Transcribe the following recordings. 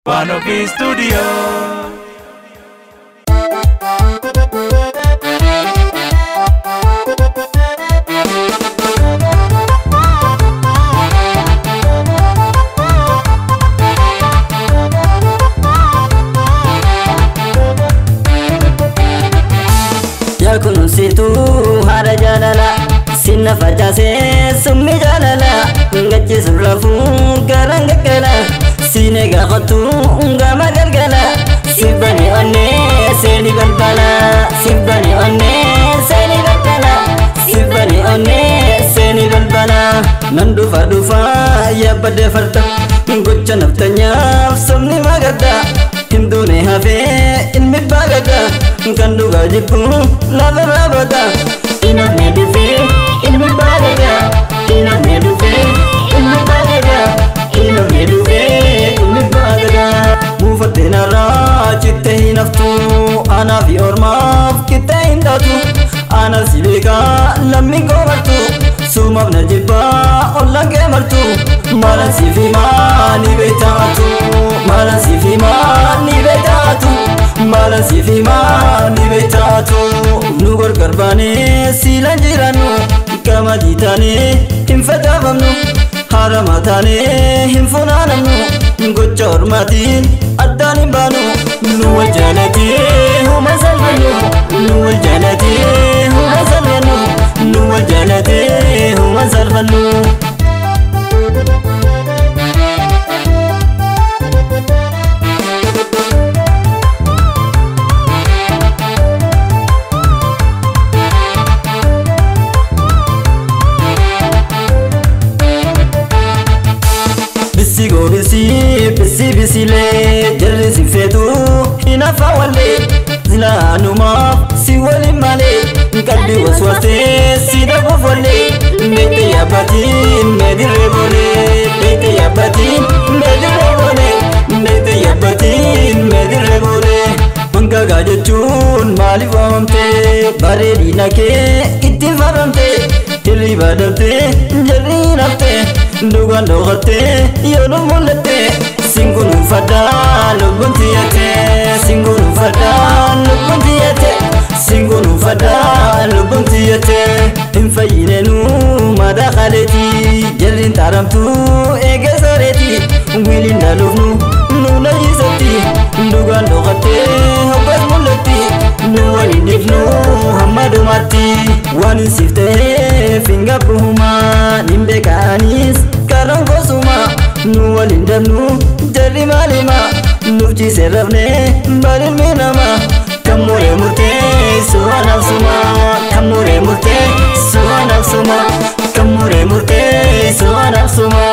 One Studio. Yaa kunuunsituu haadha jaalala, sinna facaasee summi jaalala, gachiisu rafuu garaan gaggala, siine gaafatu gama galgala, sibbani onnee seeni balbala, sibbani onnee seeni balbala, sibbani onnee seeni balbala. Nan dhufa dhufa yaabbadee farda, gocha naftanyaaf sobni magadda, hinduune hafee ilmi baagada, kan dhugaa jibbu lafa raabata. Inafne dhufee ilmi baagada, inafne dhufee ilmi baagada, inafne dhufee ilmi baagada. Buufattee narraa cittee hin haftu, anaa fi ormaaf qixxee hin taatu, ana si beekaa lammiin koo martu, sumaaf na jibbaa ollaan kee martu, maalaan siif himaa ni beektaatu, maalaan siif himaa ni beektaatu, maalaan siif himaa ni beektaatu. Nu gargar baanee siilaan jiraannu, qamadii taanee hin facaafamnu, harama taanee hin funaanamnu, gocha ormaatiin addaan hin baanu. Nu wal jaalatee huma salphannu, nu wal jaalatee huma salphannu, nu wal jaalatee huma salphannu. Bisi goo bisi bisi bisilee, jarri si feetu hin afaan wallee, silaanumaaf si waliin malee, qalbii waswaastee si dhabuuf wallee, meetti yaabbatiin meedirree boolee, meetti yaabbatiin meedirree boolee, meetti yaabbatiin meedirree boolee. Mangaagaa jechuun maaliif waamamtee, bareedina kee ittiin faramtee, hirriba dhabdee jarri haftee, dhugaan dhokattee yoo nu mul'atte, singunuunfadhaa lubbuun tiyyate, singunuunfadhaa lubbuun tiyyate, singunuunfadhaa lubbuun tiyyate. Hin fayyineenuu madaa kaleeti, jarriin xaaramtuu eega soreeti, wiliin dhaloofnu nu nayyisatti, dhugaan dhokattee hoggas mul'atti, nu waliin dhiifnu hamma dhumaatti. Waan hin siif ta'eef hin gabbuhumaa, nin beekaanis karaan gosuma, nu waliin dabnu jarri maalima, nuuf ciisee rafnee barilmi nama, kan muree murtee su'a nafsuma, kan muree murtee su'a nafsuma, kan muree murtee su'a nafsuma.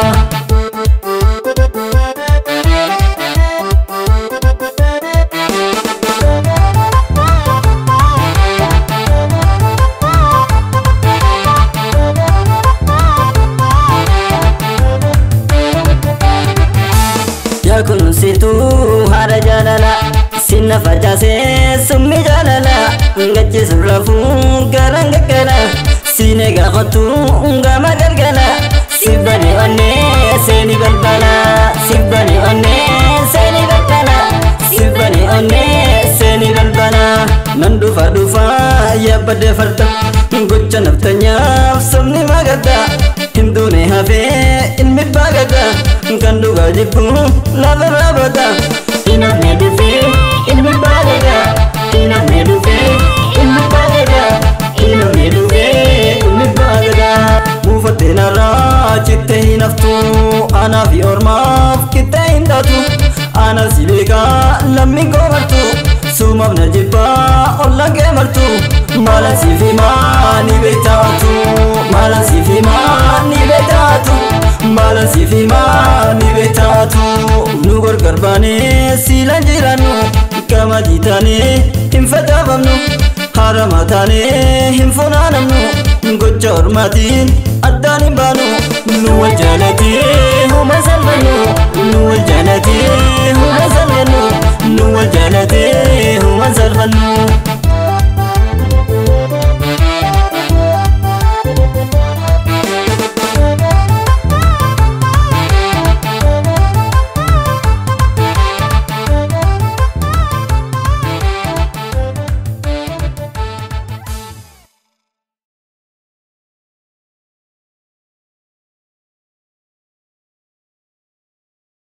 Yaa kunuunsituu haadha jaalala, sinna facaasee summi jaalala, gachiisu rafuu garaan gaggala, siine gaafatu gama galgala, sibbani onnee seeni balbala, sibbani onnee seeni balbala, sibbani onnee seeni balbala. Nan dhufa dhufa yaabbadee farda, gocha naftanyaaf sobni magadda, hinduune hafee ilmi baagada, kan dhugaa jibbu lafa raabata. Inafne dhufee ilmi baagada, inafne dhufee ilmi baagada, inafne dhufee ilmi baagada. Buufattee narraa cittee hin haftu, anaa fi ormaaf qixxee hin taatu, ana si beekaa lammiin koo martu, sumaaf na jibbaa ollaan kee martu, maalaan siif himaa ni beektaatu, maalaan siif himaa ni beektaatu, maalaan siif himaa ni beektaatu. Nu gargar baanee siilaan jiraannu, qamadii taanee hin facaafamnu, harama taanee hin funaanamnu, gocha ormaatiin addaan hin baanu. Nu wal jaalatee huma salphannu, nu wal jaalatee